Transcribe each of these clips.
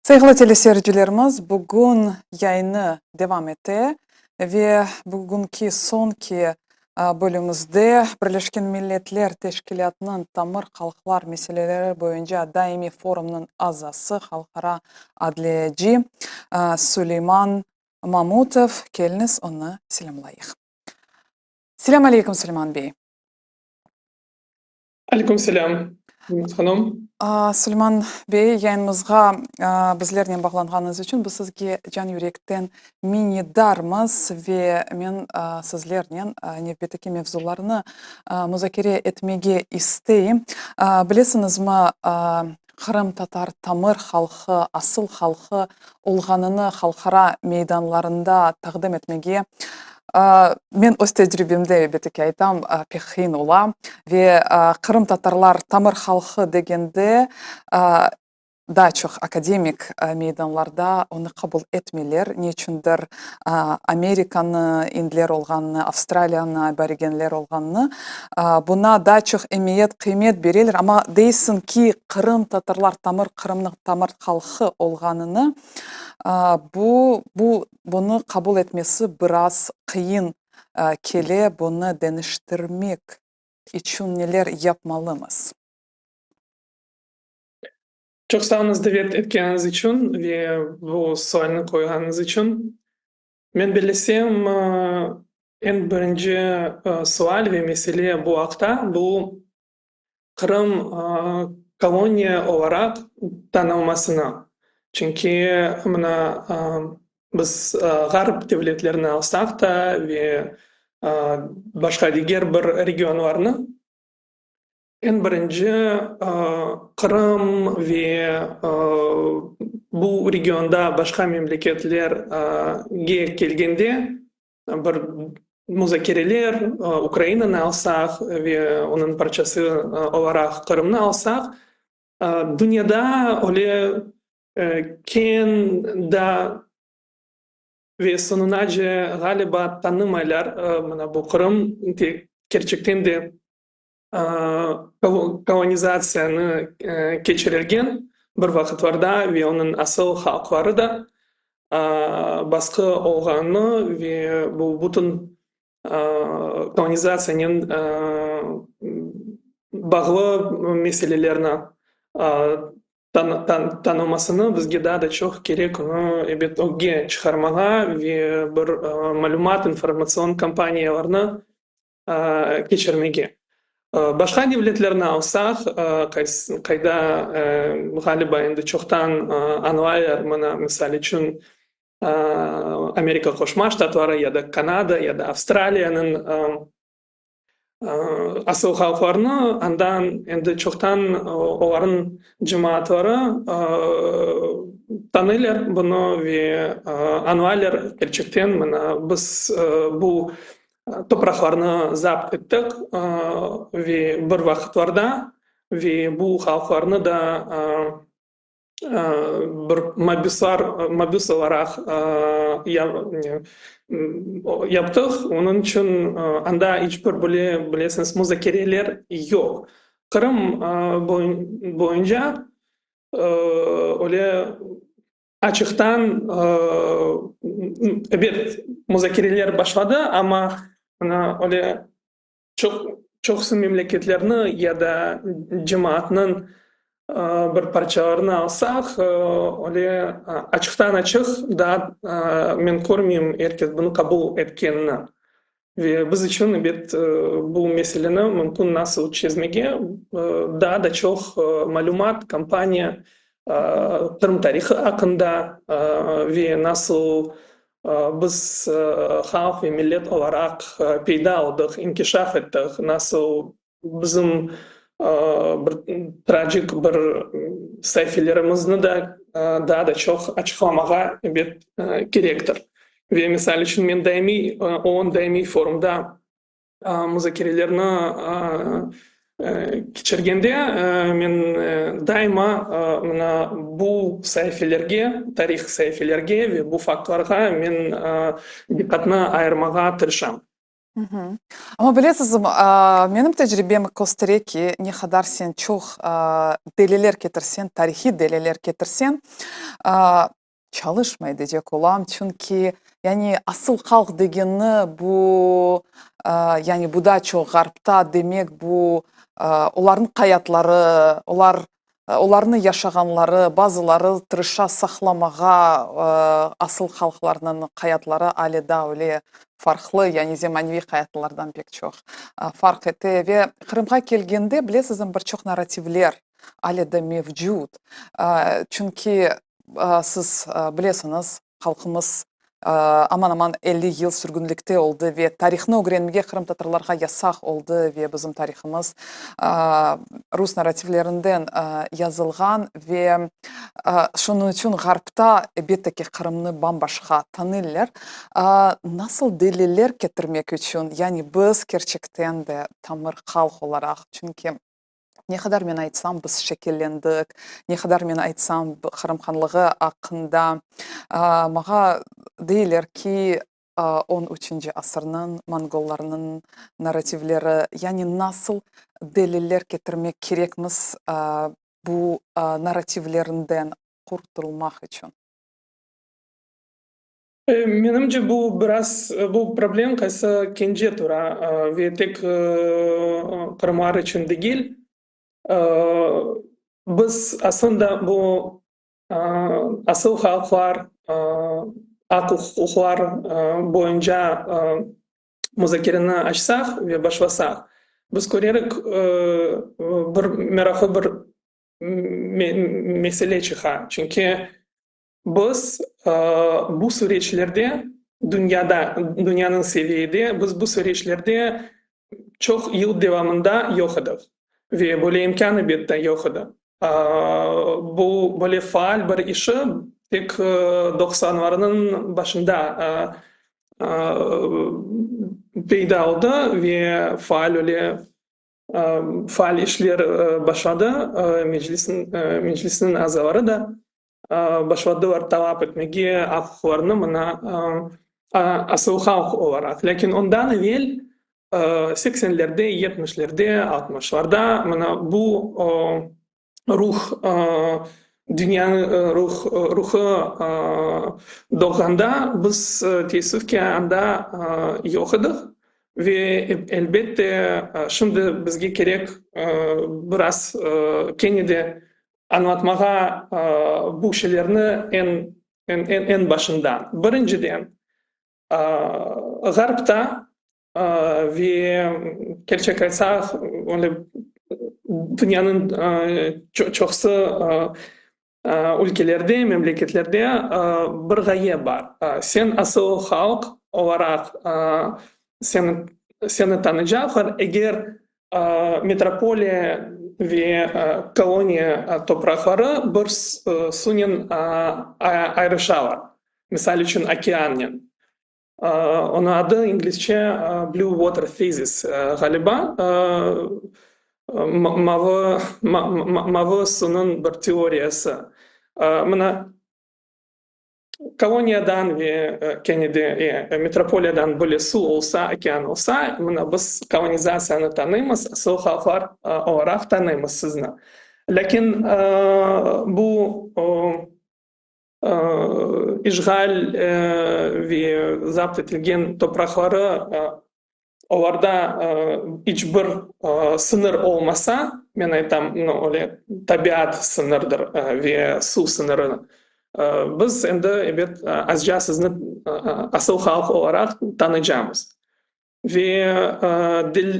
Sayğılı teleseyircilerimiz, bugün yayını devam ete ve bugünki soñki bölümizde Birleşken Milletler Teşkilâtınıñ tamır halqlar meseleleri boyunca daimiy forumnıñ azası, halqara adliyeci Suleyman Mamutov. Keliñiz, onı selâmlayıq. Selâm aleyküm, Suleyman bey. Aleyküm selâm, Ümit hanım. Suleyman bey, yayınımızğa bizlernen bağlanğanıñız içün biz sizge can-yürekten minnetdarmız ve men sizlernen nevbetteki mevzularnı muzakere etmege isteyim. Bilesiñizmi, qırımtatar tamır halqı, asıl halqı olğanını halqara meydanlarında taqdim etmege, men öz tecribemde, elbette ki, aytam, pek qıyın ola. Ve qırımtatarlar tamır halqı degende, daa çoq akademik meydanlarda onı qabul etmeyler. Ne içündir Amerikanı indler olğanını, Avstraliyanı aborigenler olğanını, buna daa çoq emiyet, qıymet bereler. Amma deysiñ ki, qırımtatarlar tamır Qırımnıñ tamır halqı olğanını, bu, bu, bunı qabul etmesi biraz qıyın kele. Bunı deñiştirmek içün neler yapmalımız? Çoq sağ oluñız davet etkeniñiz içün ve bu sualni qoyğanıñız içün. Men bellesem, eñ birinci sual ve mesele bu aqta, bu Qırım koloniya olaraq tanılmasına. Çünki mına biz ğarp devletlerini alsaq da ve başqa diger bir regionlarnı, Eñ birinci Qırım ve bu regionda başqa memleketlerge kelgende bir muzakereler, Ukrainanı alsaq ve onıñ parçası olaraq Qırımnı alsaq, dünyada öyle keñ da ve soñunace ğaliba tanımaylar mına bu Qırım kerçekten de kolonizatsiyanı keçirilgen bir vaqıtlarda ve onıñ asıl halqları da basqı olğanını ve bu bütün kolonizatsiyanen bağlı meselelerni tanımasını bizge daa da çoq kerek, onı, ebet, ögge çıqarmağa ve bir malümat, informatsion kampaniyalarnı keçirmege. Başqa devletlerni alsaq, qayda, ğaliba, endi çoqtan añlaylar, mına, misal içün, Amerika Qoşma Ştatları ya da Kanada ya da Avstraliyanıñ asıl halqlarını, andan endi çoqtan olarnıñ cemaatları tanıylar bunı ve añlaylar, kerçekten, mına, biz bu topraqlarnı zapt ettik ve bir vaqıtlarda ve bu halqlarnı da bir mabüslar, mabüs olaraq yaptıq. Onıñ içün anda iç bir bile, bilesiñiz, muzakereler yoq. Qırım boyunca öyle Açıqtan, ebet, muzakereler başladı, amma mına öyle çoq, çoqusı memleketlerni ya da cemaatnıñ bir parçalarını alsaq, öyle açıqtan-açıq daa men körmeyim er kes bunı qabul etkenini. Ve biz içün, ebet, bu meseleni mümkün nasıl çezmege, daa da çoq malümat, kampaniya, Qırım tarihı aqqında ve nasıl biz halq ve millet olaraq peyda oldıq, inkişaf ettik, nasıl bizim. Bir trajik bir saifelerimizni da daa da çoq açıqlamağa, ebet, kerektir. Ve, misal içün, men daimiy OON daimiy forumda muzakerelerni keçirgende, men daima mına bu saifelerge, tarih saifelerge ve bu faktlarğa men diqqatnı ayırmağa tırışam. Amma bilesiz, menim tecribem köstere ki, ne qadar sen çoq deliller ketirseñ, tarihiy deliller ketirseñ, çalışmay decek olam, çünki, yani, asıl halq degenni bu, yani, bu daa çoq ğarpta, demek, bu olarnıñ qayatları, olar Olarnı yaşağanları, bazıları tırışa saqlamağa, asıl halqlarnıñ qayatları ale daa öyle farqlı, yani zemaneviy qayatlardan pek çoq farq ete. Ve Qırımğa kelgende, bilesizmi, bir çoq narrativler ale de mevcut. Çünki siz bilesiñiz, Halqımız aman-aman 50 yıl sürgünlikte oldı ve tarihnı ögrenmege qırımtatarlarğa yasaq oldı ve bizim tarihımız rus narrativlerinden yazılğan ve şunıñ içün Ğarpta, elbette ki, Qırımnı bam-başqa tanıylar. Nasıl deliller ketirmek içün, yani biz kerçekten de tamır halq olaraq, çünki Ne qadar men aytsam, biz şekillendik, ne qadar men aytsam, Qırım hanlığı aqqında, maña deyler ki, on üçünci asırnıñ mongollarnıñ narrativleri, yani nasıl deliller ketirmek kerekmiz bu narrativlerinden qurtulmaq içün? Menimce, bu biraz, bu problem qaysı kence tura ve tek qırımlar içün degil. Biz aslında bu asıl halqlar aq-uquqlar boyunca muzakereni açsaq ve başlasaq, biz körerik bir meraqlı bir mesele çıqa, çünki Biz bu süreçlerde dünyada, dünyanıñ seviyede biz bu süreçlerde çoq yıl devamında yoq edik ve böyle imkân, elbette, yoq edi. Bu böyle faal bir işi tek doqsanlarnıñ başında peyda oldı ve faal öyle faal işler başladı, Meclisniñ azaları da başladılar talap etmege aq-uquqlarını mına asıl halq olaraq. Lâkin ondan evel seksenlerde, yetmişlerde, altmışlarda mına bu ruh, dünyanıñ ruh, ruhı doğğanda biz, teessüf ki, anda yoq edik. Ve, elbette, şimdi bizge kerek biraz kene de añlatmağa bu şeylerni eñ, eñ, eñ başından. Birinciden, Ğarpta ve, kerçek aytsaq, öyle dünyanıñ çoqusı ülkelerde, memleketlerde bir ğaye bar, sen asıl halq olaraq seni, seni tanıycaqlar, eger metropoliya ve koloniya topraqları bir sunen ayrışalar, misal içün, okeannen. Onıñ adı inglizce Blue Water Thesis ğaliba, mavı, mavı suvnıñ bir teoriyası. Mına, koloniyadan ve kene de metropoliyadan böyle suv olsa, okean olsa, mına biz kolonizatsiyanı tanıymız, asıl halqlar olaraq tanıymız sizni. Lâkin bu işğal ve zapt etilgen topraqları, olarda iç bir sıñır olmasa, men aytam, öyle tabiat sıñırdır ve suv sıñırı, biz endi, ebet, azca sizni asıl halq olaraq tanıycamız. Ve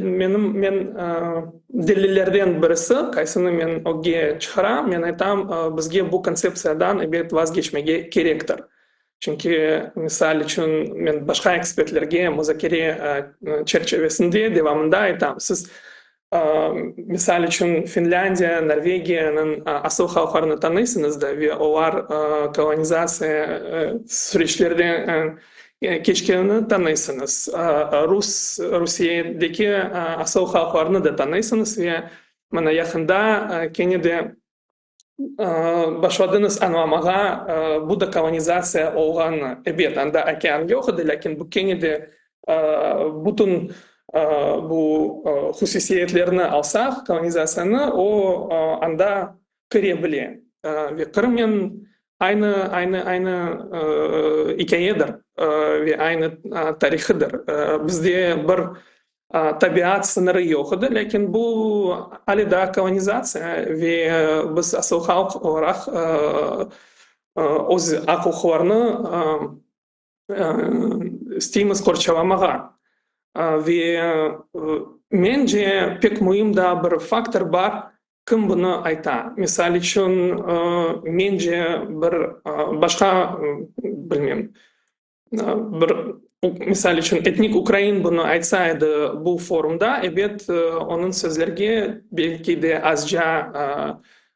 menim men delillerden birisi, qaysını men ögge çıqaram, men aytam, bizge bu kontseptsiyadan, ebet, vazgeçmege kerektir. Çünki, misal içün, men başqa ekspertlerge muzakere çerçivesinde devamında aytam, siz. Misal içün, Finlândiya, Norvegiyanıñ asıl halqlarını tanıysıñız da, ve olar kolonizatsiya süreçlerden keçkenini tanıysıñız. Rus, Rusiyedeki asıl halqlarnı da tanıysıñız ve mına yaqında kene de başladıñız añlamağa, bu da kolonizatsiya olğanını. Ebet, anda okean yoq edi, lâkin bu kene de bütün bu hususiyetlerni alsaq, kolonizatsiyanı, o anda kire bile. Ve Qırımnen aynı, aynı, aynı ikâyedir ve aynı tarihıdır. Bizde bir Tabiat sıñırı yoq edi, lâkin bu ale daa kolonizatsiya ve biz asıl halq olaraq öz aq-uquqlarını isteymiz qorçalamağa. Ve mence, pek müim daa bir faktor bar, kim bunı ayta. Misal içün, mence, bir başqa, bilmem, Bir, misal içün, etnik ukrain bunı aytsa edi bu forumda, ebet, onıñ sözlerge belki de azca,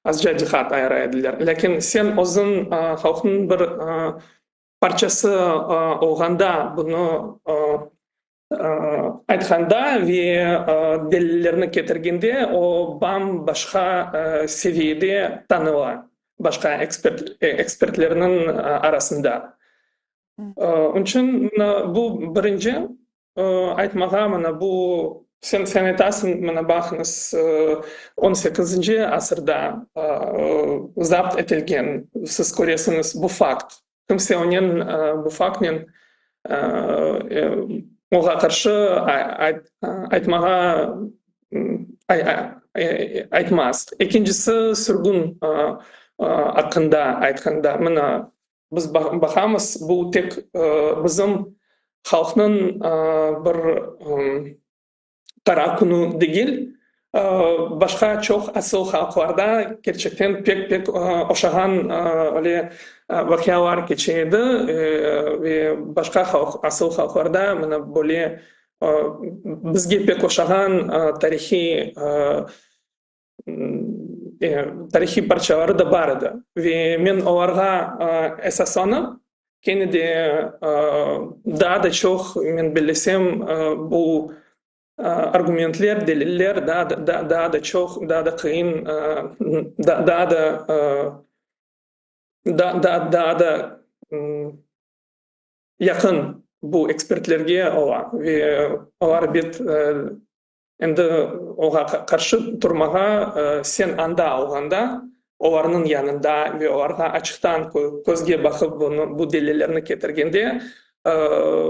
azca diqqat ayıra ediler. Lâkin sen özüñ halqnıñ bir parçası olğanda bunı aytqanda ve delillerni ketirgende, o bam-başqa seviyede tanıla başqa ekspertlerniñ arasında. Onıñ içün mına bu birinci aytmağa, mına bu sen sen aytasıñ, mına baqıñız, on sekizinci asırda zapt etilgen, siz köresiñiz, bu fakt. Kimse onen, bu faktnen oğa qarşı aytmağa aytmaz. Ekincisi, sürgün aqqında aytqanda, mına, biz baqamız, bu tek bizim halqnıñ bir qara künü degil, başqa çoq asıl halqlarda kerçekten pek-pek oşağan öyle vaqialar keçe edi ve başqa halq, asıl halqlarda mına böyle bizge pek oşağan tarihiy tarihiy parçaları da bar edi. Ve men olarğa esaslanıp, kene de daa da çoq, men bellesem, bu argumentler, deliller daa da çoq, daa da qıyın, daa da daa da yaqın bu ekspertlerge ola. Ve olar bet Endi oğa qarşı turmağa sen anda olğanda, olarnıñ yanında ve olarğa açıqtan közge baqıp bunı, bu delillerni ketirgende,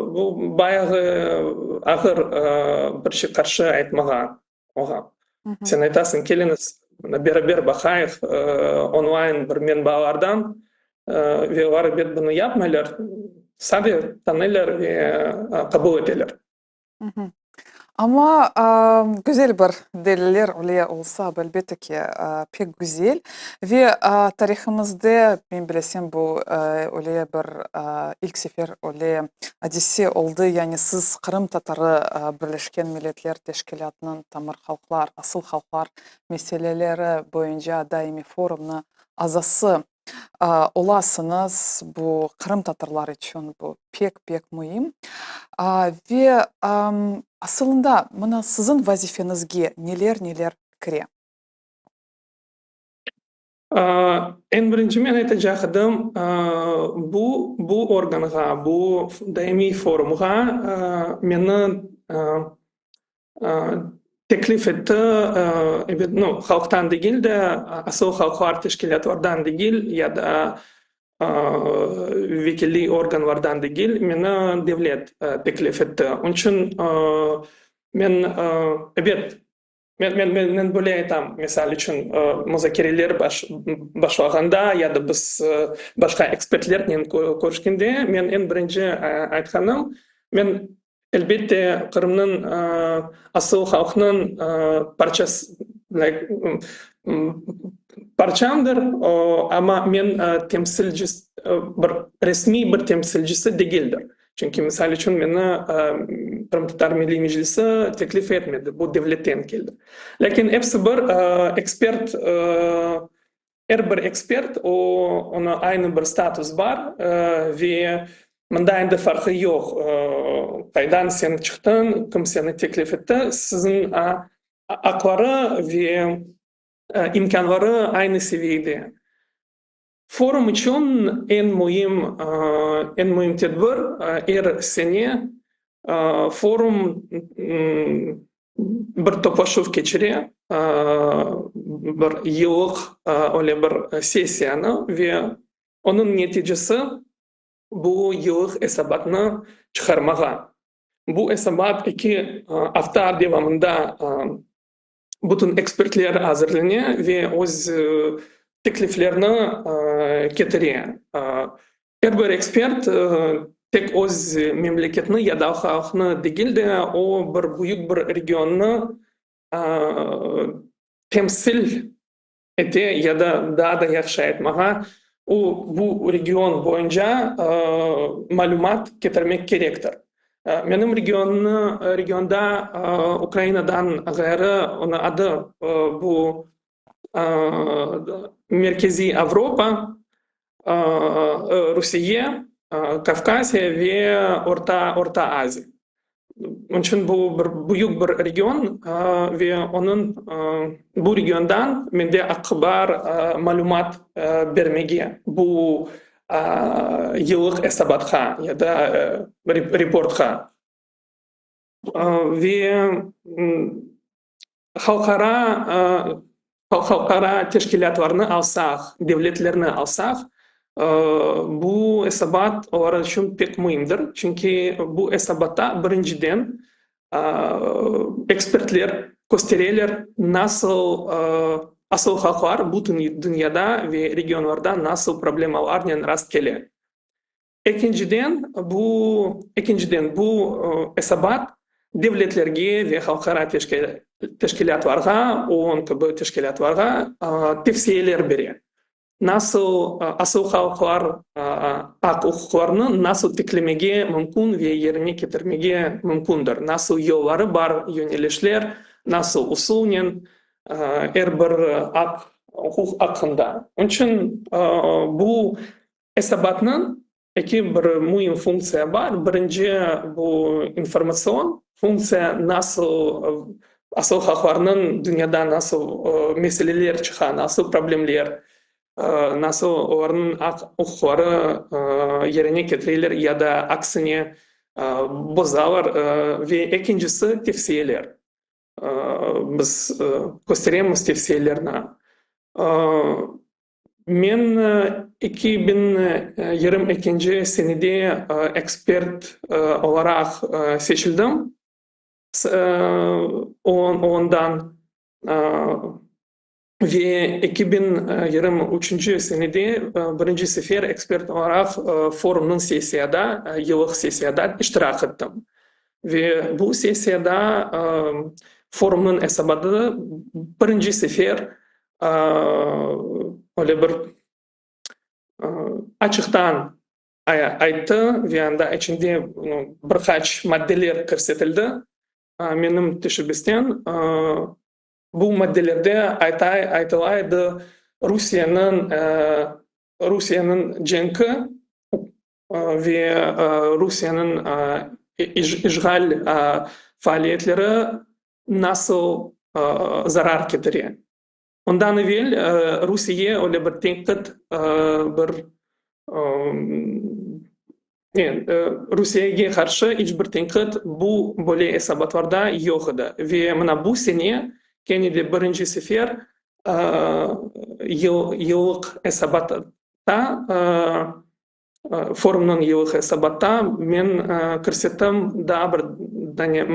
bu bayağı ağır bir şey qarşı aytmağa oğa. Sen aytasıñ, keliñiz, beraber baqayıq onlayn bir menbalardan, ve olar ebet bunı yapmaylar, sade tanıylar ve qabul eteler. Amma güzel bir deliller öyle olsa, elbette ki, pek güzel. Ve tarihımızda, men bilesem, bu öyle bir ilk sefer öyle adise oldı, yani siz qırımtatarı Birleşken Milletler Teşkilâtınıñ tamır halqlar, asıl halqlar meseleleri boyunca daimiy forumnı azası olasıñız, bu qırımtatarlar içün bu pek-pek müim. Ve asılında mına siziñ vazifeñizge neler-neler kire? Eñ birinci men aytacaq edim, bu bu organğa, bu daimiy forumğa meni Teklif etti, ebet, nu, halqtan degil de, asıl halqlar teşkilâtlardan degil ya da vekilli organlardan degil, meni devlet teklif etti. Onıñ içün men, ebet, men, men, men böyle aytam, misal içün, muzakereler başlağanda ya da biz başqa ekspertlernen körüşkende, men eñ birinci aytqanım, men Elbette, Qırımnıñ asıl halqnıñ parçası, parçamdır, amma men temsilcisi, bir resmiy bir temsilcisi degildir. Çünki, misal içün, meni Qırımtatar Milliy Meclisi teklif etmedi, bu devletten keldi. Lâkin episi bir ekspert, er bir ekspert, o, onı aynı bir status bar ve mında endi farqı yoq, qaydan sen çıqtıñ, kim seni teklif etti, siziñ aqları ve imkânları aynı seviyede. Forum içün eñ müim eñ müim tedbir, er sene forum bir toplaşuv keçire, bir yıllıq öyle bir sessiyanı ve onıñ neticesi bu yıllıq esabatnı çıqarmağa. Bu esabat eki afta devamında bütün ekspertler azırlene ve öz tekliflerini ketire. Er bir ekspert tek öz memleketini ya da halqnı degil de, o bir büyük bir regionnı temsil ete ya da daa da yahşı aytmağa, o bu region boyunca malümat ketirmek kerektir. Menim regionnı, regionda Ukrainadan ğayrı, onıñ adı bu Merkeziy Avropa, Rusiye, Kavkasiya ve Orta Orta Aziya. Onıñ içün bu bir büyük bir region ve onıñ bu regiondan mende aqqı bar malümat bermege bu yıllıq esabatqa ya da reportqa. Ve halqara halqara teşkilâtlarnı alsaq, devletlerni alsaq, bu esabat olar içün pek müimdir. Çünki bu esabatta birinciden ekspertler köstereler, nasıl asıl halqlar bütün dünyada ve regionlarda nasıl problemalarnen rastkele. Ekinciden, bu ekinciden, bu esabat devletlerge ve halqara teşkilâtlarğa, OON kibi teşkilâtlarğa tevsiyeler bere. Nasıl asıl halqlar aq-uquqlarını nasıl tiklemege mümkün ve yerine ketirmege mümkündir, nasıl yolları bar, yönelişler, nasıl usulnen er bir aq-uquq aqqında. Onıñ içün bu Esabatnıñ eki bir müim funktsiya bar. Birinci, bu informatsion funktsiya, nasıl asıl halqlarnıñ dünyada nasıl meseleler çıqa, nasıl problemler, nasıl olarnıñ aq-uquqları yerine ketireler ya da aksine bozalar. Ve ekincisi, tevsiyeler. Biz kösteremiz tevsiyelerni. Men 2022 senede ekspert olaraq seçildim OONdan ve 2023 senede birinci sefer ekspert olaraq forumnıñ sessiyada, yıllıq sessiyada iştirak ettim. Ve bu sessiyada forumnıñ esabatı birinci sefer öyle bir açıqtan ayttı ve anda içinde bir qaç maddeler kirsetildi. Menim teşebbüsten bu maddelerde aytıla edi, Rusiyeniñ Rusiyeniñ cenki ve Rusiyeniñ işğal faaliyetleri nasıl zarar ketire. Ondan evel Rusiye öyle bir tenqit, bir Rusiyege qarşı iç bir tenqit bu böyle esabatlarda yoq edi. Ve mına bu sene kene de birinci sefer yıllıq esabatta, forumnıñ yıllıq esabatta men kirsettim daa bir dane,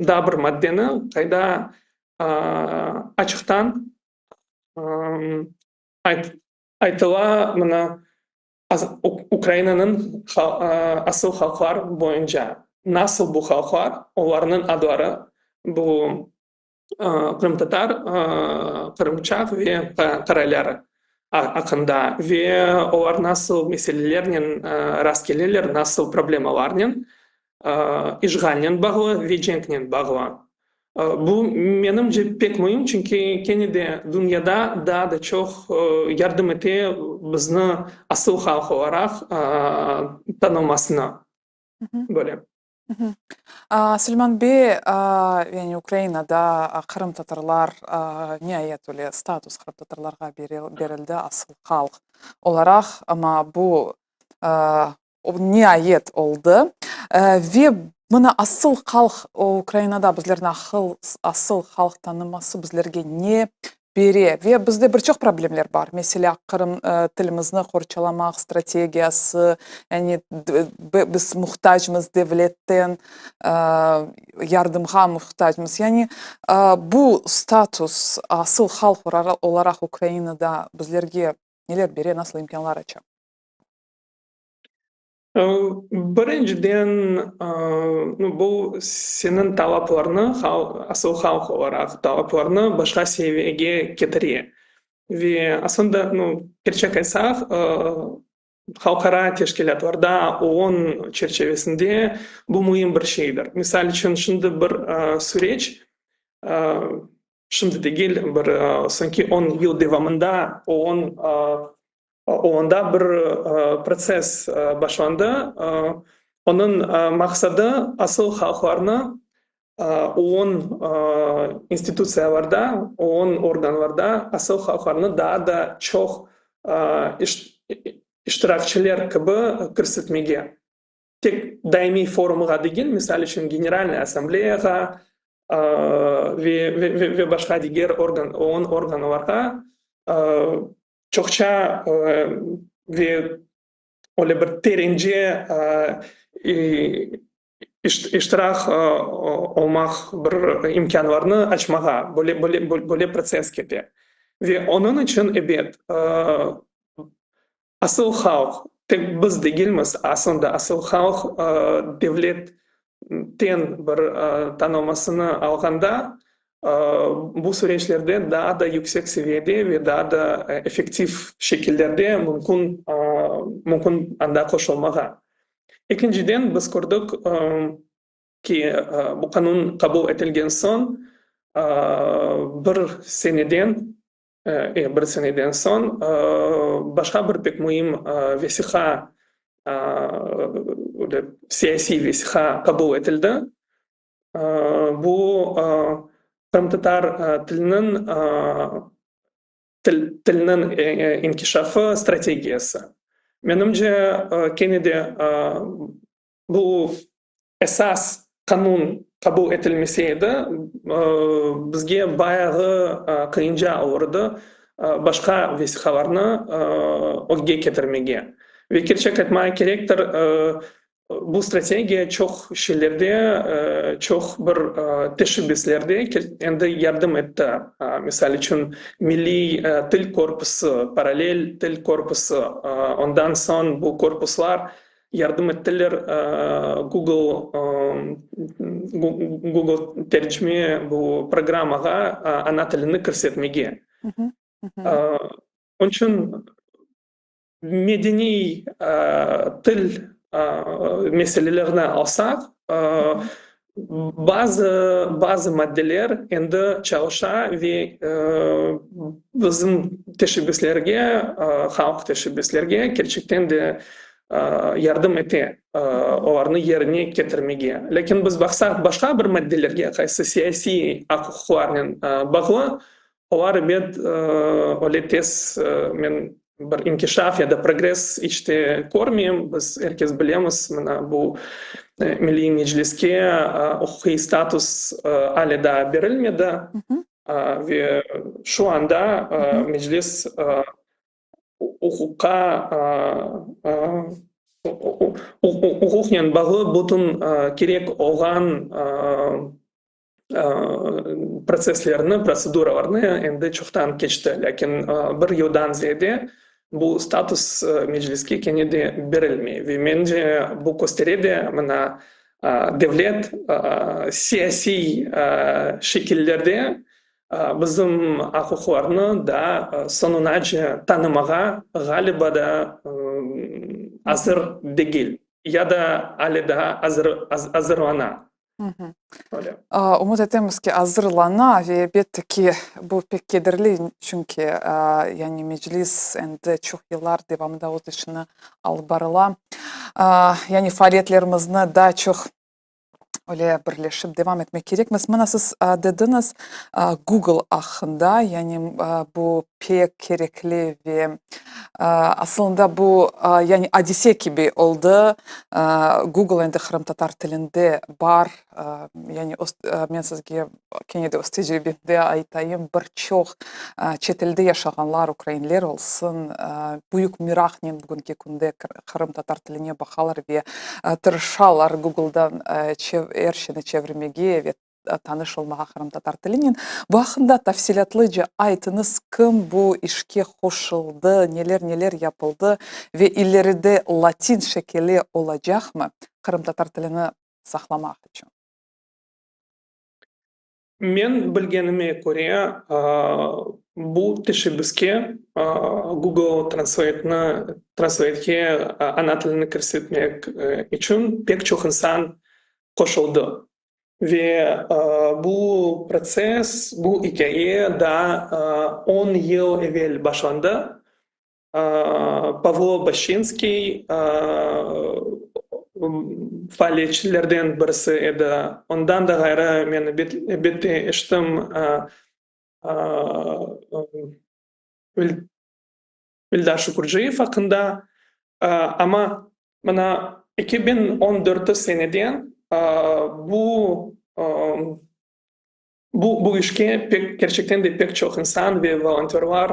daa bir maddeni, qayda açıqtan aytıla mına Ukrainanıñ asıl halqlar boyunca, nasıl bu halqlar, olarnıñ adları, bu qırımtatar, qırımçaq ve qaraylar aqqında ve olar nasıl meselelernen rastkeleler, nasıl problemalarnen. İşğalnen bağlı ve cenknen bağlı. Bu, menimce, pek müim, çünki kene de dünyada daa da çoq yardım ete bizni asıl halq olaraq tanılmasına. Böyle. Suleyman bey, yani Ukrainada qırımtatarlar, niayet öyle status qırımtatarlarğa berildi, asıl halq olaraq, amma bu niayet oldı. Ve mına asıl halq, Ukrainada bizlerni asıl halq tanıması bizlerge ne bere? Ve bizde bir çoq problemler bar. Meselâ, qırım tilimizni qorçalamaq strategiyası, yani biz muhtacmız devletten yardımğa muhtacmız. Yani bu status asıl halq olaraq Ukrainada bizlerge neler bere, nasıl imkânlar aça? Birinciden, bu seniñ talaplarnı, asıl halq olaraq talaplarnı başqa seviyege ketire. Ve aslında, kerçek aytsaq, halqara teşkilâtlarda, OON çerçevesinde bu müim bir şeydir. Misal içün, şimdi bir süreç, şimdi degil, bir soñki on yıl devamında OON OONda bir protsess başlandı. Onıñ maqsadı asıl halqlarnı OON institutsiyalarda, OON organlarda asıl halqlarnı daa da çoq iştirakçiler kibi kirsetmege. Tek daimiy forumğa degil, misal içün, Generalnıy Assambleyağa ve başqa diger organ, OON organlarğa çoqça ve öyle bir terence iştirak olmaq bir imkânlarnı açmağa, böyle protsess kete. Ve onıñ içün, ebet, Asıl halq, tek biz degilmiz, aslında asıl halq devletten bir tanılmasını alğanda, bu süreçlerde daa da yüksek seviyede ve daa da effektiv şekillerde mümkün mümkün anda qoşulmağa. Ekinciden, biz kördik ki, bu qanun qabul etilgen soñ bir seneden Bir seneden soñ başqa bir pek müim vesiqa, siyasiy vesiqa qabul etildi. Bu qırımtatar tiliniñ tiliniñ inkişafı strategiyası. Menimce, kene de Bu esas qanun qabul etilmese edi, bizge bayağı qıyınca olurdı başqa vesiqalarnı ögge ketirmege. Ve kerçek aytmağa kerektir, bu strategiya çoq şeylerde, çoq bir teşebbüslerde endi yardım etti. Misal içün, milliy til korpusı, parallel til korpusı, ondan soñ bu korpuslar Yardım ettiler Google Google tercime bu programmağa ana tilini kirsetmege. Onıñ içün medeniy til meselelerini alsaq, bazı bazı maddeler endi çalışa ve bizim teşebbüslerge, halq teşebbüslerge kerçekten de yardım ete olarnı yerine ketirmege. Lâkin biz baqsaq başqa bir maddelerge, qaysı siyasiy aq-uquqlarnen bağlı, olar, ebet, öyle tez men bir inkişaf ya da progress iç te körmeyim. Biz er kes bilemiz, mına bu Milliy Mecliske uquqiy status ale daa berilmedi ve şu anda Meclis uquqqa uquqnen bağlı bütün kerek olğan protsesslerni, protseduralarnı endi çoqtan keçti. Lâkin bir yıldan ziyade bu status Mecliske kene de berilmey. Ve mence, bu köstere de, mına, devlet siyasiy şekillerde Bizim aq-uquqlarnı daa soñunace tanımağa, ğaliba da, azır degil. Ya da ale daa azırlana. Öyle. Ümüt etemiz ki, azırlana ve elbette ki, bu pek kederli, çünki yani Meclis endi çoq yıllar devamında öz işini alıp barıla. Yani faaliyetlerimizni daa çoq öyle birleşip devam etmek kerekmiz. Mına siz dediñiz Google aqqında, yani bu pek kerekli ve asılında bu yani adise kibi oldı. Google endi qırımtatar tilinde bar. Yani men sizge kene de öz tecribemde aytayım, bir çoq çetelde yaşağanlar, ukrainler olsun, büyük meraqnen bugünki künde qırımtatar tiline baqalar ve tırışalar Googledan er şeyni çevirmege ve tanış olmağa qırımtatar tilinen. Bu aqqında tafsilâtlıca aytıñız, kim bu işke qoşuldı, neler-neler yapıldı ve ileride latin şekili olacaqmı qırımtatar tilini saqlamaq içün? Men bilgenime köre, bu teşebbüske Google Translate'ni, Translate'ge ana tilini kirsetmek içün pek çoq insan qoşuldı. Ve bu protsess, bu ikâye daa on yıl evel başlandı. Pavlo Başinskiy faaliyetçilerden birisi edi. Ondan da ğayrı, men, elbette, eşittim, Eldar Şukurciyev aqqında. Amma mına 2014 seneden bu Bu bu işke pek, kerçekten de pek çoq insan ve volontörlar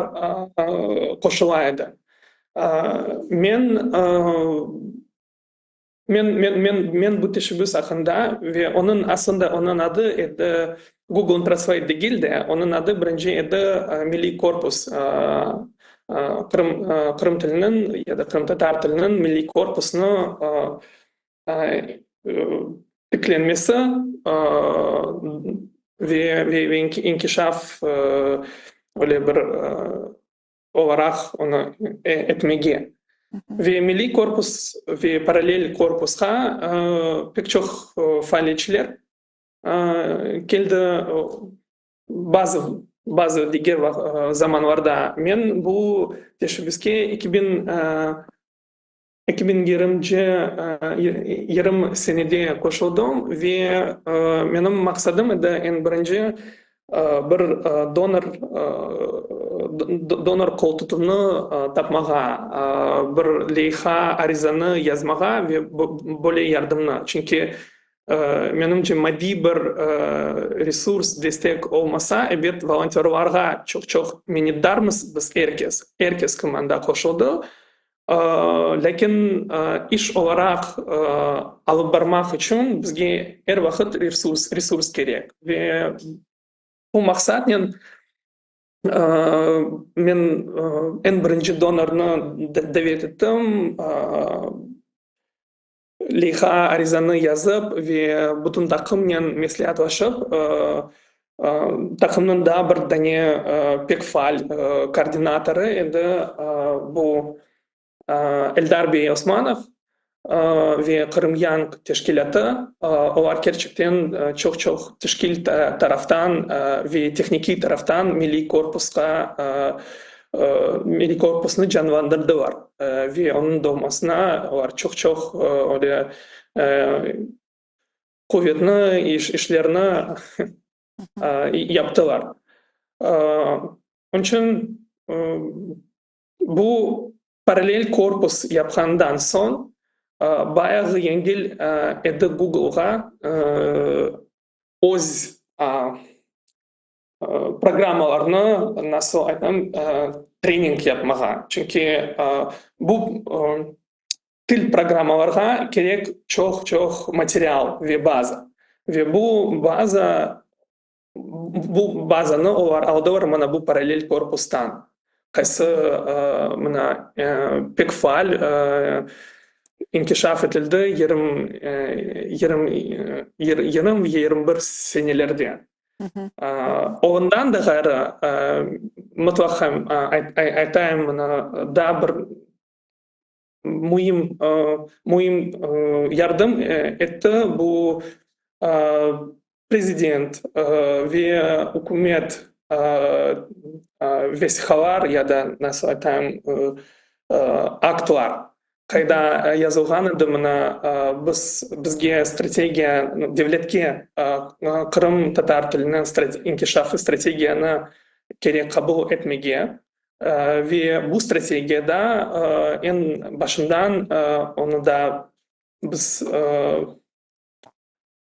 qoşula edi. Men, men, men, men, men bu teşebbüs aqqında ve onıñ, aslında onıñ adı edi Google Translate degil de, onıñ adı birinci edi Milliy korpus, Qırım, qırım tiliniñ ya da qırımtatar tiliniñ milliy korpusını tiklenmesi ve inkişaf öyle bir olaraq onı etmege. Ve milliy korpus ve parallel korpusqa pek çoq faaliyetçiler keldi. Bazı, bazı diger zamanlarda men bu teşebbüske 2000 2020-ci yirmi senede qoşuldım ve menim maqsadım edi, eñ birinci, bir donor, donor qoltutuvnı tapmağa, bir leyha arizanı yazmağa ve böyle yardımnı. Çünki, menimce, maddiy bir resurs, destek olmasa, ebet, volontörlarğa çoq-çoq minnetdarmız biz er kes, er kes kim anda qoşuldı. Lâkin iş olaraq alıp barmaq içün bizge er vaqıt resurs, resurs kerek. Ve bu maqsatnen men eñ birinci donornı davet ettim, leyha arizanı yazıp ve bütün taqımnen mesleatlaşıp, taqımnıñ daa bir dane pek faal koordinatorı edi, bu Eldar bey Osmanov ve Qırım Young teşkilâtı, olar kerçekten çoq-çoq teşkil taraftan ve tehnikiy taraftan milliy korpusqa, milliy korpusnı canlandırdılar ve onıñ doğmasına olar çoq-çoq öyle quvetni, işlerni yaptılar. Onıñ içün bu parallel korpus yapqandan soñ bayağı yengil edi Googleğa öz programmalarnı, nasıl aytam, trening yapmağa. Çünki bu til programmalarğa kerek çoq-çoq material ve baza. Ve bu baza, bu bazanı olar aldılar mına bu parallel korpustan, qaysı mına pek faal inkişaf etildi 20, 20 ve 21 senelerde. Ondan da ğayrı, mıtlaq aytayım, mına daa bir. Müim müim yardım etti bu prezident ve ükümet vesiqalar ya da nasıl aytayım aktlar qayda yazılğan edi mına biz bizge strategiya devletke qırımtatar tiliniñ inkişafı strategiyanı kerek qabul etmege Ve bu strategiyada eñ başından onı da biz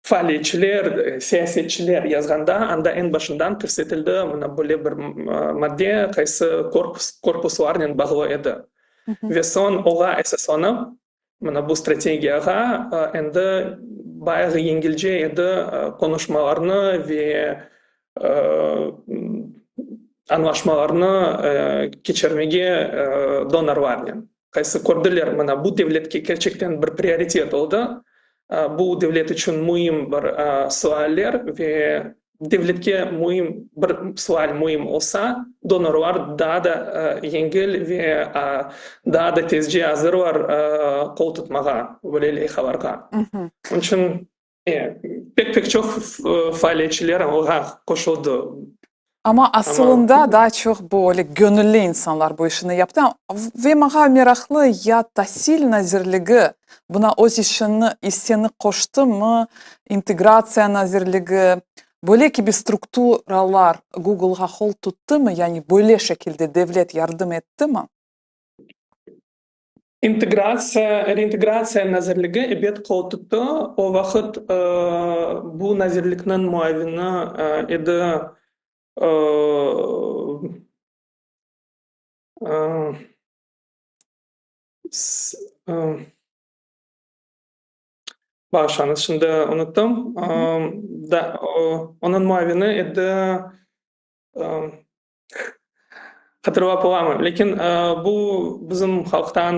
faaliyetçiler, siyasetçiler yazğanda, anda eñ başından kirsetildi mına böyle bir madde, qaysı korpus, korpuslarnen bağlı edi. Ve soñ oña esaslanıp, mına bu strategiyağa endi bayağı yengilce edi qonuşmalarnı ve añlaşmalarnı keçirmege donorlarnen. Qaysı kördiler, mına bu devletke kerçekten bir prioritet oldı, bu devlet içün müim bir sualler ve devletke müim bir sual müim olsa, donorlar daa da yengil ve daa da tezce azırlar qol tutmağa böyle leyhalarğa. Onıñ içün Pek-pek çoq faaliyetçiler oña qoşuldı. Amma asılında daa çoq bu öyle göñülli insanlar bu işini yaptı. Ve maña meraqlı, ya Tasil nazirligi buna öz işini, isseni qoştımı, İntegratsiya nazirligi, böyle kibi strukturalar Googleğa qol tuttımı, yani böyle şekilde devlet yardım ettimi? İntegratsiya, Reintegratsiya nazirligi ebet qol tuttı. O vaqıt bu nazirlikniñ muavini edi Bağışlañız, şimdi unuttım. Da, onıñ muavini edi Hatırlap olamam, lâkin bu bizim halqtan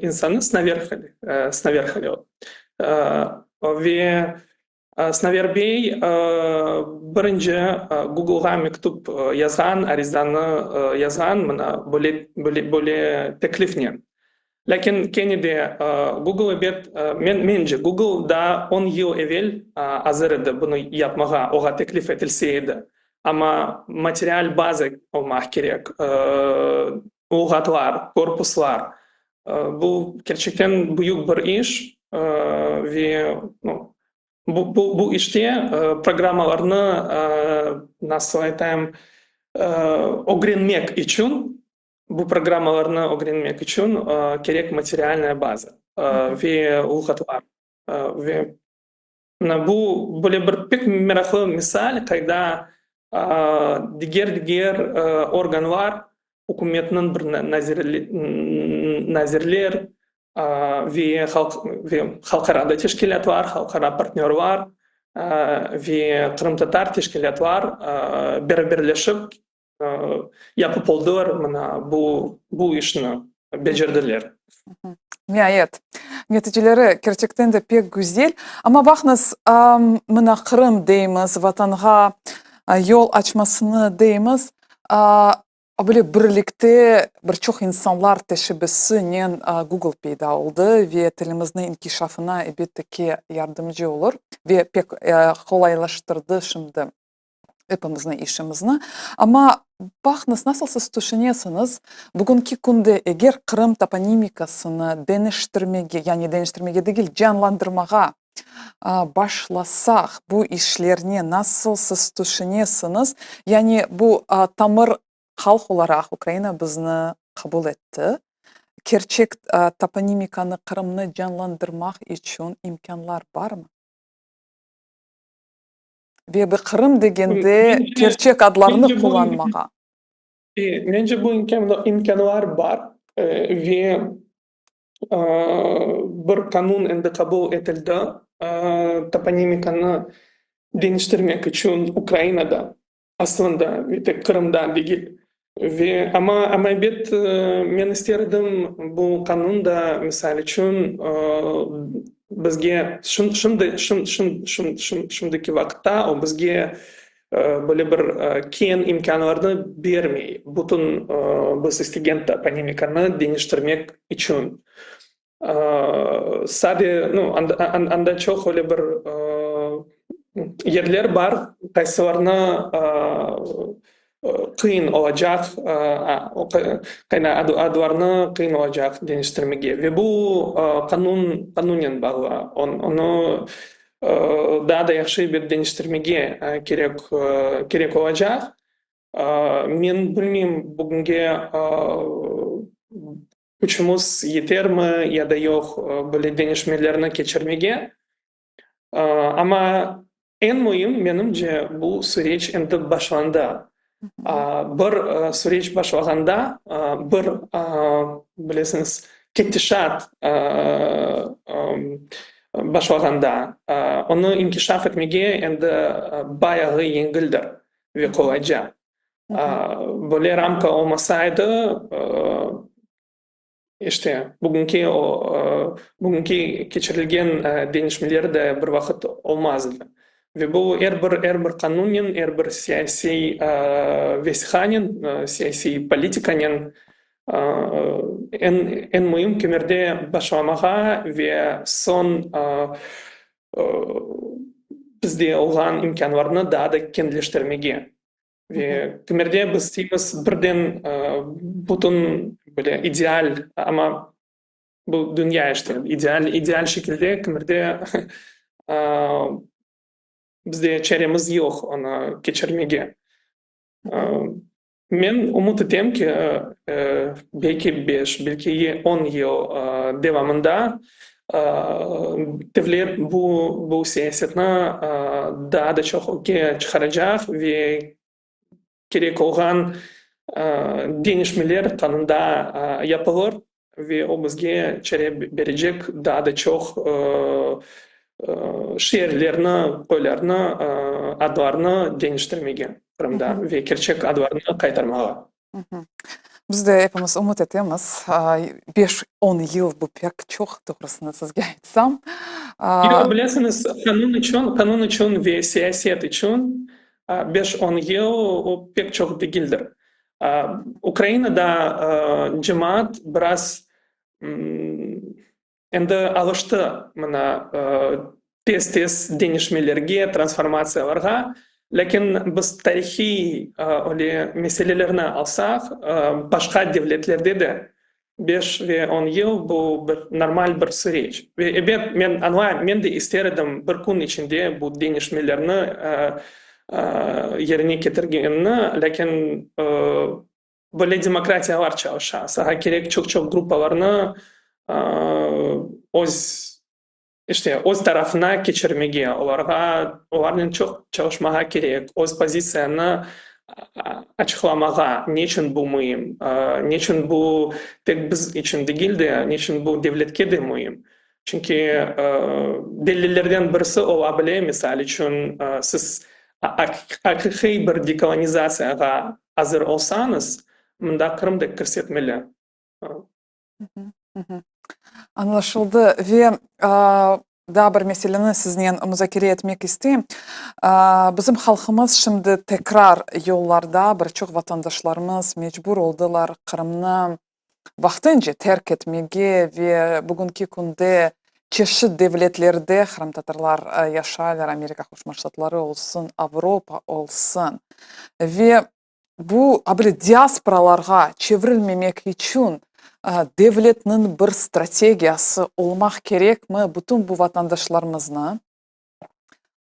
insanı Snaver Snaver Halil. Ve Snaver bey birinci Googleğa mektüp yazğan, arizanı yazğan mına böyle böyle böyle teklifnen. Lâkin kene de Google ebet, men, mence, Google daa on yıl evel azır edi bunı yapmağa, oğa teklif etilse edi. Amma material baza olmaq kerek, luğatlar, korpuslar. Bu kerçekten büyük bir iş ve bu, bu, bu işte programmalarnı, nasıl aytayım, ögrenmek içün Bu programmalarnı ögrenmek içün kerek materialnaya baza ve luğatlar. Ve mına bu böyle bir pek meraqlı misal, qayda diger-diger organlar, ükümetniñ bir nazirler ve ve halqara da teşkilâtlar, halqara partnörlar ve qırımtatar teşkilâtlar beraberleşip yapıp oldılar mına bu bu işni becerdiler. Niayet. Neticeleri kerçekten de pek güzel. Amma baqıñız, mına Qırım deymiz, Vatanğa yol açmasını deymiz, böyle birlikte bir çoq insanlar teşebbüsinen Google peyda oldı ve tilimizniñ inkişafına elbette ki yardımcı olur ve pek qolaylaştırdı şimdi. epimizniñ işimizni. Amma baqıñız, nasıl siz tüşünesiñiz, bugünki künde eger Qırım toponimikasını deñiştirmege, yani deñiştirmege degil, canlandırmağa başlasaq, bu işlerni nasıl siz tüşünesiñiz? Yani bu tamır halq olaraq Ukraina bizni qabul etti. Kerçek toponimikanı, Qırımnı canlandırmaq içün imkânlar barmı? Ve bir Qırım degende kerçek adlarnı qullanmağa. Mence bu imkânlar bar ve bir qanun endi qabul etildi, toponimikanı deñiştirmek içün Ukrainada. Aslında, ve tek Qırımda degil. Ve amma, amma ebet, men ister edim, bu qanun da, misal içün, bizge şimdi, şimdiki vaqıtta o bizge. böyle bir keñ imkânlarnı bermey, bütün biz istegen toponimikanı deñiştirmek içün. Sade, nu, anda çoq öyle bir yerler bar, qaysılarnı qıyın olacaq, adlarnı qıyın olacaq deñiştirmege. Ve bu qanun, qanunnen bağlı. Onı daa da yahşı ebet deñiştirmege kerek, kerek olacaq. Men bilmeyim, bugünge küçümiz yetermi ya da yoq böyle deñişmelerni keçirmege. Amma eñ müim, menimce, bu süreç endi başlandı. Bir süreç başlağanda, bir, bilesiñiz, ketişat başlağanda, onı inkişaf etmege endi bayağı yengildir ve qolayca. Böyle ramka olmasaydı, işte, bugünki o, bugünki keçirilgen deñişmeler de bir vaqıt olmaz edi. Ve bu er bir, er bir qanunnen, er bir siyasiy vesiqanen, siyasiy politikanen eñ, eñ müim kimerde başlamağa ve soñ bizde olğan imkânlarnı daa da kenleştirmege. Ve kimerde biz isteymiz birden bütün böyle ideal, amma bu dünya işte, ideal, ideal şekilde kimerde bizde çaremiz yoq onı keçirmege. Men ümüt etem ki, belki beş, belki 10 yıl devamında devlet bu bu siyasetni daa da çoq ögge çıqaracaq ve kerek olğan deñişmeler qanunda yapılır ve o bizge çare berecek daa da çoq şeerlerni, köylerni adlarını deñiştirmege Qırımda ve kerçek adlarını qaytarmağa. Biz de epimiz ümüt etemiz. 5-10 yıl bu pek çoq, doğrusını sizge aytsam. Yoq, bilesiñiz, qanun içün, qanun içün ve siyaset içün 5-10 yıl o pek çoq degildir. Ukrainada cemaat biraz endi alıştı mına tez-tez deñişmelerge, transformatsiyalarğa. Lâkin biz tarihiy öyle meselelerni alsaq, başqa devletlerde de 5 ve 10 yıl bu bir normal bir süreç. Ve ebet, men añlayım, men de ister edim bir kün içinde bu deñişmelerni yerine ketirgenini, lâkin böyle demokratiyalar çalışa. Saña kerek çoq-çoq gruppalarnı öz, işte, öz tarafına keçirmege, olarğa, olarnen çoq çalışmağa kerek, öz pozitsiyanı açıqlamağa, neçün bu müim, neçün bu tek biz içün degil de, neçün bu devletke de müim. Çünki delillerden birisi ola bile, misal içün, siz aqiqiy bir dekolonizatsiyağa azır olsañız, mında Qırım da kirsetmeli. Añlaşıldı. Ve daa bir meseleni siznen muzakere etmek isteyim. Bizim halqımız şimdi tekrar yollarda, bir çoq vatandaşlarımız mecbur oldılar Qırımnı vaqtınca terk etmege ve bugünki künde çeşit devletlerde qırımtatarlar yaşaylar, Amerika Qoşma Ştatları olsun, Avropa olsun. Ve bu a böyle diasporalarğa çevrilmemek içün devletniñ bir strategiyası olmaq kerekmi, bütün bu vatandaşlarımıznı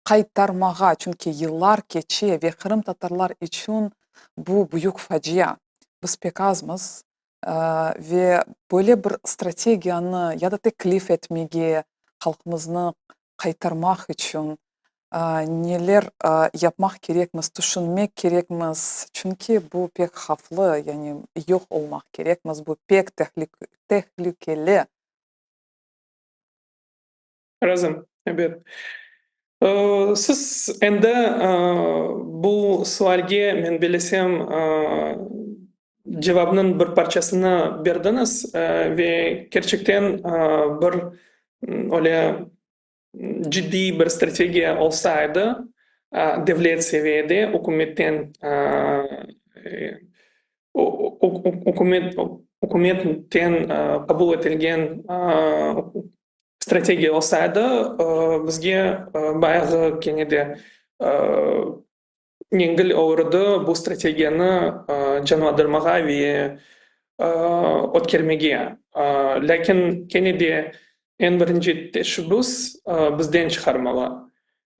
qaytarmağa, çünki yıllar keçe ve qırımtatarlar içün bu büyük facia. Biz pek azmız ve böyle bir strategiyanı ya da teklif etmege, halqımıznı qaytarmaq içün neler yapmaq kerekmiz, tüşünmek kerekmiz, çünki bu pek havflı, yani yoq olmaq kerekmiz, bu pek tehlikeli. Razım, ebet. Siz endi bu sualge, men bilesem, cevapnıñ bir parçasını berdiñiz ve kerçekten bir öyle ciddiy bir strategiya olsa edi. devlet seviyede ükümetten ükümetten qabul etilgen strategiya olsaydı, bizge bayağı kene de yengil olur edi bu strategiyanı canlandırmağa ve ötkermege. Lâkin kene de eñ birinci teşebbüs bizden çıqarmalı.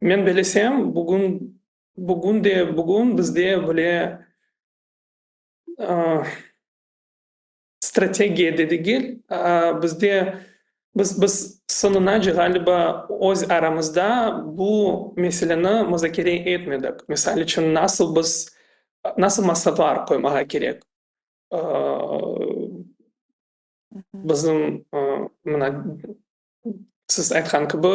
Men bilesem, bugün, bugün de bugün bizde bile strategiya de degil, bizde biz, biz soñunace, ğaliba, öz aramızda bu meseleni muzakere etmedik. Misal içün, nasıl biz, nasıl maqsatlar qoymağa kerek? Bizim, mına, Siz aytqan kibi,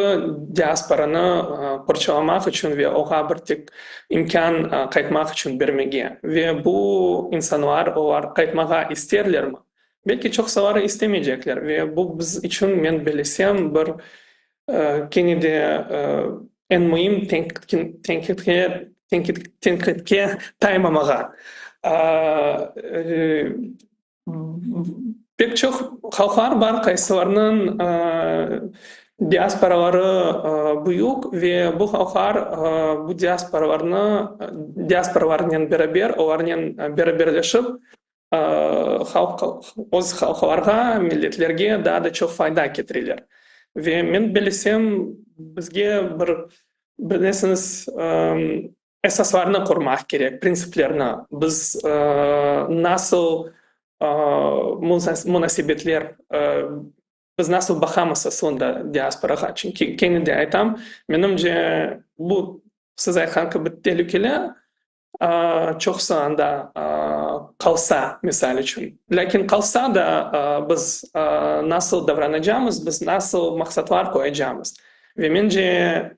diasporanı qorçalamaq içün ve oña bir tek imkân qaytmaq içün bermege. Ve bu insanlar, olar qaytmağa isterlermi? Belki çoqsaları istemeycekler. Ve bu biz içün, men bellesem, bir kene de eñ müim tenqitke taymamağa. Pek çoq halqlar bar, qaysılarnıñ diasporaları büyük ve bu halqlar bu diasporalarnı, diasporalarnen beraber, olarnen beraberleşip, halq, öz halqlarğa, milletlerge daa da çoq fayda ketireler. Ve men bellesem, bizge bir, bilesiñiz, Esaslarnı qurmaq kerek, printsiplerni. Biz nasıl munasebetler, biz nasıl baqamız aslında diasporağa? Çünki, kene de aytam, menimce, bu, siz aytqan kibi, telükeli, çoqusı anda qalsa, misal içün. Lâkin qalsa da, biz nasıl davranacamız, biz nasıl maqsatlar qoyacamız? Ve mence,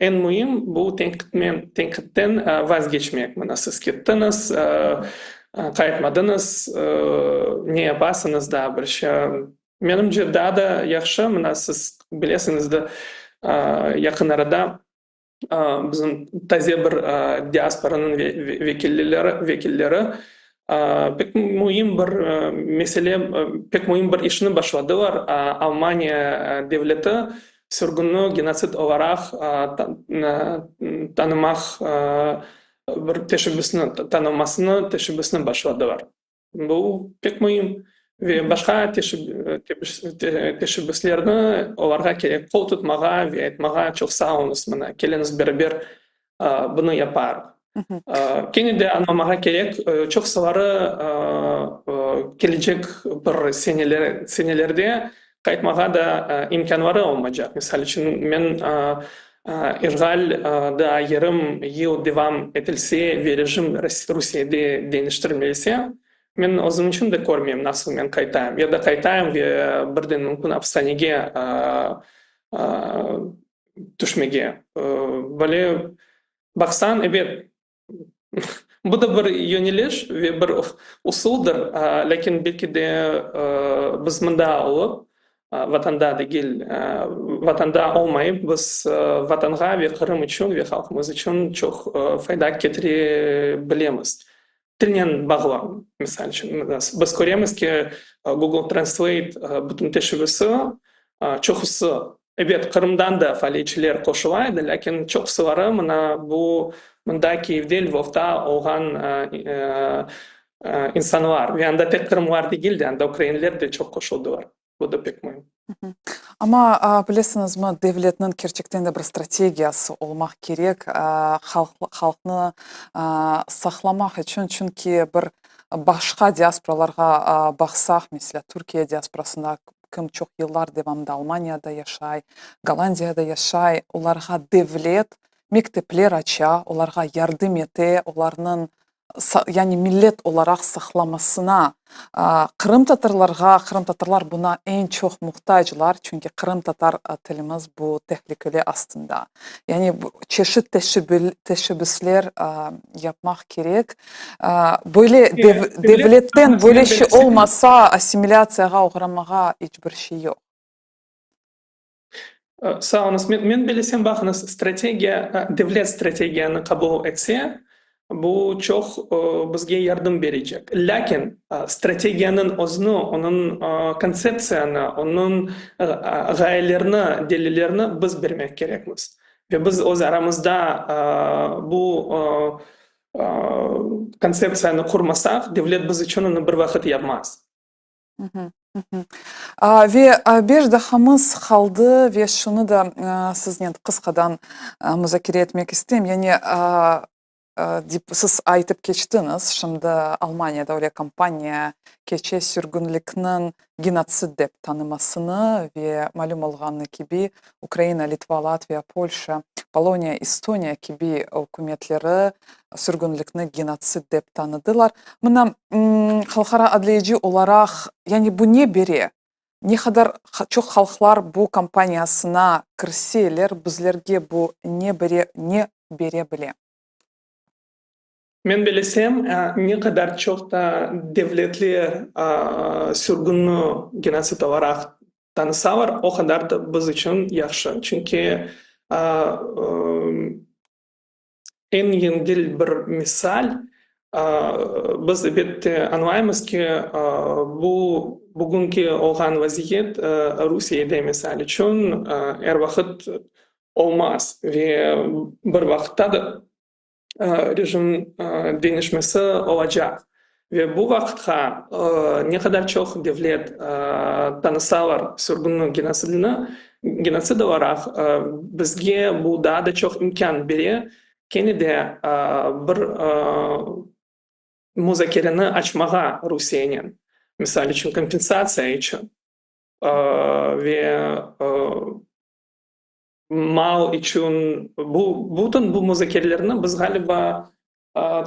eñ müim, bu tenqitmen, tenqitten vazgeçmek. Mına siz kettiñiz, qaytmadıñız, ne yapasıñız daa bir şey. Menimce, daa da yahşı, mına siz bilesiñiz de, yaqın arada bizim taze bir diasporanıñ vekillileri, vekilleri pek müim bir mesele, pek müim bir işni başladılar. Almaniya devleti Sürgünni genotsid olaraq tanımaq bir teşebbüsni, tanılmasını teşebbüsni başladılar. Bu pek müim ve başqa teşebbüslerni olarğa kerek qol tutmağa ve aytmağa çoq sağ oluñız, mına, keliñiz beraber bunı yaparıq. Kene de añlamağa kerek, çoqsuları kelecek bir senelerde qaytmağa da imkânları olmaycaq. Misal içün, men işğal daa yarım yıl devam etilse ve rejim Rusiyede deñiştirilmese, men özüm içün de körmeyim, nasıl men qaytayım. Ya da qaytayım ve birden mümkün apishanege tüşmege. Böyle baqsañ, ebet, bu da bir yöneliş ve bir usuldır, lâkin belki de biz mında olıp, vatanda degil, vatanda olmayıp, biz Vatanğa ve Qırım içün ve halqımız içün çoq fayda ketire bilemiz. Tilnen bağlı, misal içün, biz köremiz ki, Google Translate bütün teşebbüsi çoqusı, ebet, Qırımdan da faaliyetçiler qoşula edi, lâkin çoqusıları mına bu mında Kiyevde, Lvovda olğan insanlar ve anda tek qırımlar degil de, anda ukrainler de çoq qoşuldılar. Bu da pek müim. Amma, bilesiñizmi, devletniñ kerçekten de bir strategiyası olmaq kerek, halqnı saqlamaq içün, çünki bir başqa diasporalarğa baqsaq, meselâ, Türkiye diasporasında kim çoq yıllar devamında Almaniyada yaşay, Gollandiyada yaşay, olarğa devlet mektepler aça, olarğa yardım ete, olarnıñ yani millet olaraq saqlamasına, qırımtatarlarğa, qırımtatarlar buna eñ çoq muhtaclar, çünki qırımtatar tilimiz bu tehlikeli astında. Yani çeşit teşebbüsler yapmaq kerek. Böyle devletten böyle şey olmasa, assimilâtsiyağa oğramağa iç bir şey yoq. Sağ oluñız. Men bilesem, baqıñız, strategiya, devlet strategiyanı qabul etse, bu çoq bizge yardım berecek. Lâkin strategiyanıñ özüni, onıñ kontseptsiyanı, onıñ ğayelerini, delillerini biz bermek kerekmiz. Ve biz öz aramızda bu kontseptsiyanı qurmasaq, devlet biz içün onı bir vaqıt yapmaz. Ve beş daqqamız qaldı ve şunı da siznen qısqadan muzakere etmek isteyim. Yani siz aytıp keçtiñiz, şimdi Almaniyada öyle kampaniya keçe, sürgünlikniñ genotsid dep tanımasını ve malüm olğanı kibi Ukraina, Litva, Latviya, Polşa, Poloniya, Estoniya kibi ükümetleri sürgünlikni genotsid dep tanıdılar. Mına, halqara adliyeci olaraq, yani bu ne bere? Ne qadar çoq halqlar bu kampaniyasına kirseler, bizlerge bu ne bere, ne bere bile? Men bilesem, ne qadar çoq da devletler sürgünni genotsid olaraq tanısalar, o qadar da biz içün yahşı. Çünki eñ yengil bir misal, biz, elbette, añlaymız ki, bu bugünki olğan vaziyet Rusiyede, misal içün, er vaqıt olmaz ve bir vaqıtta da rejim deñişmesi olacaq. Ve bu vaqıtqa ne qadar çoq devlet tanısalar sürgünniñ genotsidini, genotsid olaraq bizge bu daa da çoq imkân bere kene de bir muzakereni açmağa Rusiyenen, misal içün, kompensatsiya içün ve mal içün bu bütün bu muzakerelerni biz, ğaliba,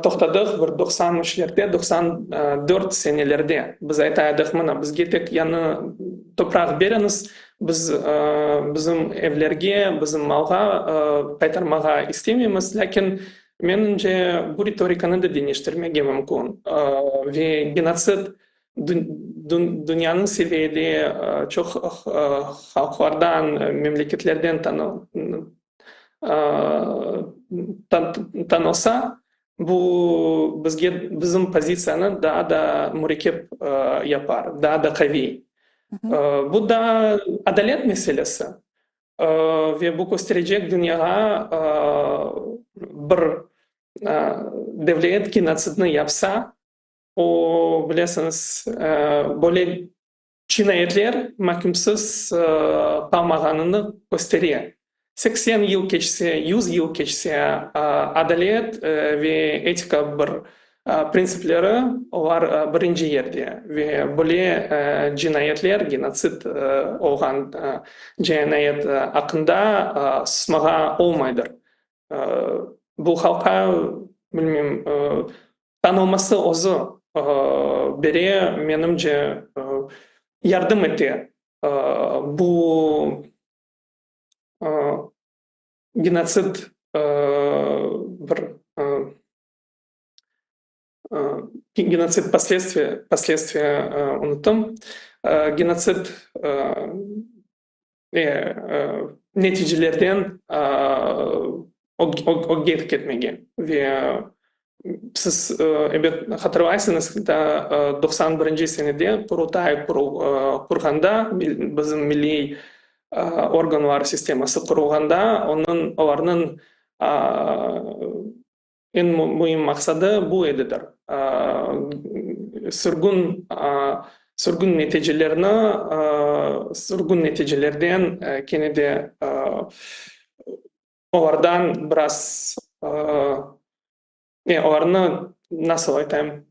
toqtadıq bir 93-lerde, 94 senelerde. Biz ayta edik, mına, bizge tek yañı topraq beriñiz, biz bizim evlerge, bizim malğa qaytarmağa istemeymiz. Lâkin, menimce, bu ritorikanı da deñiştirmege mümkün. Ve genotsid Dünyanıñ seviyede çoq halqlardan, memleketlerden tanılsa, bu bizge bizim pozitsiyanı daa da mürekkep yapar, daa da qaviy. Bu da adalet meselesi ve bu kösterecek dünyağa bir devlet genotsidni yapsa, O, bilesiñiz, böyle cinayetler makümsiz qalmağanını köstere. 80 yıl keçse, 100 yıl keçse, adalet ve etika bir printsipleri, olar birinci yerde ve böyle cinayetler, genotsid olğan cinayet aqqında susmağa olmaydır. Bu halqa, bilmeyim, Tanılması özü bere, menimce, yardım ete bu genotsid bir genotsid posledstviya, posledstviya unuttım, genotsid neticelerden ögge ketmege. Ve siz, ebet, hatırlaysıñız, 91-nci senede Qurultay qurğanda, bizim milliy organlar sisteması qurulğanda, onıñ, olarnıñ Eñ müim maqsadı bu edidir, sürgün, sürgün neticelerini, sürgün neticelerden kene de olardan biraz, olarnı, nasıl aytayım,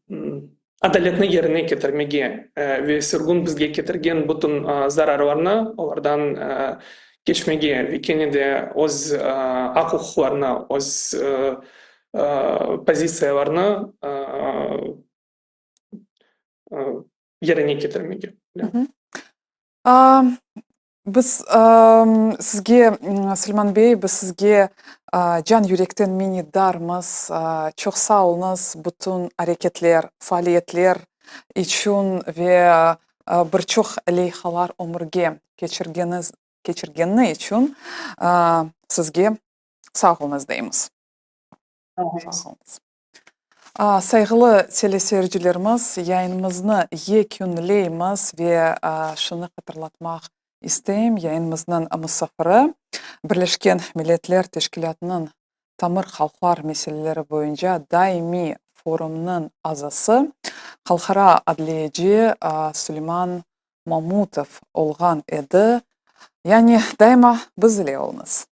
adaletni yerine ketirmege ve sürgün bizge ketirgen bütün zararlarnı olardan keçmege ve kene de öz aq-uquqlarını, öz pozitsiyalarını yerine ketirmege. Biz sizge, Suleyman bey, biz sizge can yürekten minnetdarmız. Çoq sağ oluñız bütün areketler, faaliyetler içün ve bir çoq leyhalar ömürge keçirgeniz. keçirgeni içün sizge sağ oluñız deymiz. Sağ oluñız. Sayğılı teleseyircilerimiz, yayınımıznı yekünleymiz ve şunı hatırlatmaq isteyim, yayınımıznıñ musafiri, Birleşken Milletler Teşkilâtınıñ tamır halqlar meseleleri boyunca daimiy forumnıñ azası, halqara adliyeci Suleyman Mamutov olğan edi. Yani daima biz ile oluñız.